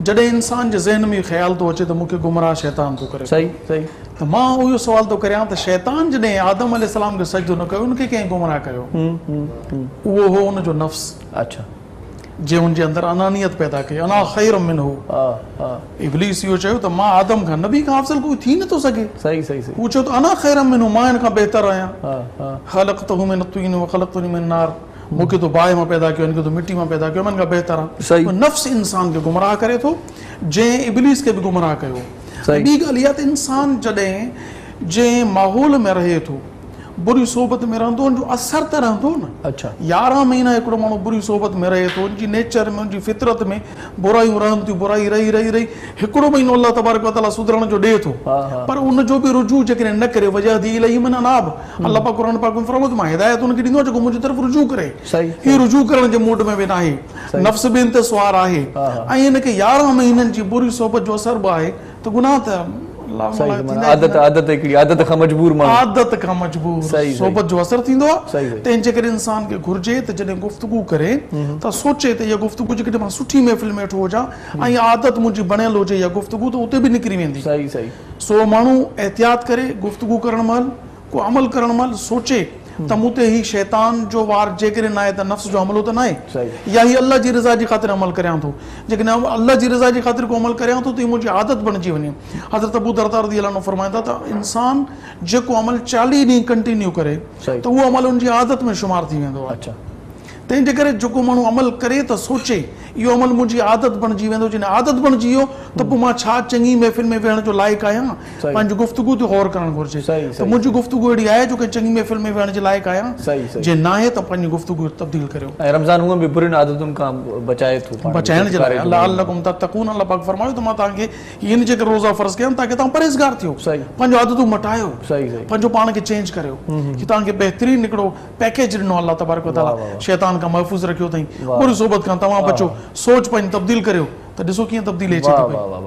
جڏهن انسان جي ذهن ۾ اهو خيال ٿو اچي ته مون کي گمراهه شيطان ٿو ڪري صحيح صحيح. ته مان اهو سوال ٿو ڪريان ته شيطان جڏهن آدم عليه السلام کي سجدو نه ڪيو ان کي ڪنهن گمراهه ڪيو؟ اهو هو ان جو نفس. اڇا. جنهن ان جي اندر انانيت پيدا ڪئي، انا خير منه. ابليس اهو چيو ته مان آدم کان نبي کان افضل ڪوئي ٿي نٿو سگهي. صحيح صحيح صحيح. هو چيو ته انا خير منه مان هن کان بهتر آهيان. خلقته من الطين وخلقتني من النار. مون کي تو باهه مان پيدا ڪيو، هن کي تو مٽي مان پيدا ڪيو، مان هن کان بهتر آهيان. اهو نفس انسان کي گمراهه ڪري ٿو، جنهن ابليس کي به گمراهه ڪيو. ۽ ٻي ڳالهه اها ته انسان جڏهن جنهن ماحول ۾ رهي ٿو، بري صحبت ۾ رهندو، ان جو اثر ته رهندو نه. 11 مهينا هڪڙو ماڻهو بري صحبت ۾ رهي ٿو، ان جي نيچر ۾، ان جي فطرت ۾ برايون رهن ٿيون، برائي رهي رهي رهي هڪڙو مهينو الله تبارڪ وتعاليٰ سڌرڻ جو ڏئي ٿو، پر ان جو به رجوع جيڪڏهن نه ڪري، ويهدي اليه من اناب، الله پاڪ قرآن پاڪ ۾ فرمايو ته مان هدايت ان کي ڏيندو آهيان جيڪو منهنجي طرف رجوع ڪري. هي رجوع ڪرڻ جي موڊ ۾ به ناهي، نفس به ان تي سوار آهي ۽ هن کي 11 مهينن جي بري صحبت جو اثر به آهي ته گناهه ته عادت عادت هڪڙي عادت کان مجبور ماڻهو عادت کان مجبور صحبت جو اثر ٿيندو آهي. تنهن جي ڪري انسان کي گهرجي ته جڏهن گفتگو ڪري ته سوچي ته اها گفتگو جيڪڏهن مان سٺي محفل ۾ ويٺو هجان ۽ اها عادت منهنجي بڻيل هجي اها گفتگو ته اتي به نڪري ويندي. سو ماڻهو احتياط ڪري، گفتگو ڪرڻ مهل، ڪو عمل ڪرڻ مهل سوچي ته مون تي هي شيطان جو وار جيڪڏهن ناهي ته نفس جو حملو ته ناهي يا هي الله جي رضا جي خاطر عمل ڪريان ٿو. جيڪڏهن الله جي رضا جي خاطر ڪو عمل ڪريان ٿو ته هي منهنجي عادت بڻجي وڃي. حضرت ابو درداء رضي الله عنه فرمائن ٿا ته انسان جيڪو عمل 40 ڏينهن ڪنٽينيو ڪري ته اهو عمل ان جي عادت ۾ شمار ٿي ويندو آهي. تنهن جي ڪري جيڪو ماڻهو عمل ڪري ته سوچي اهو عمل منهنجي عادت بڻجي ويندو، جڏهن عادت بڻجي ويو ته پوء مان ڇا چڱي محفل ۾ ويهڻ جو لائق آهيان؟ پنهنجي گفتگو تي غور ڪرڻ گهرجي ته منهنجي گفتگو اهڙي آهي جو ڪنهن چڱي محفل ۾ ويهڻ جي لائق آهيان؟ جي ناهي ته پنهنجي گفتگو تبديل ڪريو. ۽ رمضان هونئن به برين عادتن کان بچائي ٿو پاڻ کي بچائڻ جي لاء لعلڪم تتقون الله پاڪ فرمايو ته مان توهان کي هن جي ڪري روزا فرض ڪيا آهن تاڪه توهان پرهيزگار ٿيو، پنهنجون عادتون مٽايو، پنهنجو پاڻ کي چينج ڪريو. هي توهان کي بهترين هڪڙو پيڪيج ڏنو الله تبارڪ وتعاليٰ، شيطان کان محفوظ رکيو اٿائين، بري صحبت کان توهان بچو، سوچ پنهنجي تبديل ڪريو ته ڏسو ڪيئن تبديلي اچي ٿي پئي.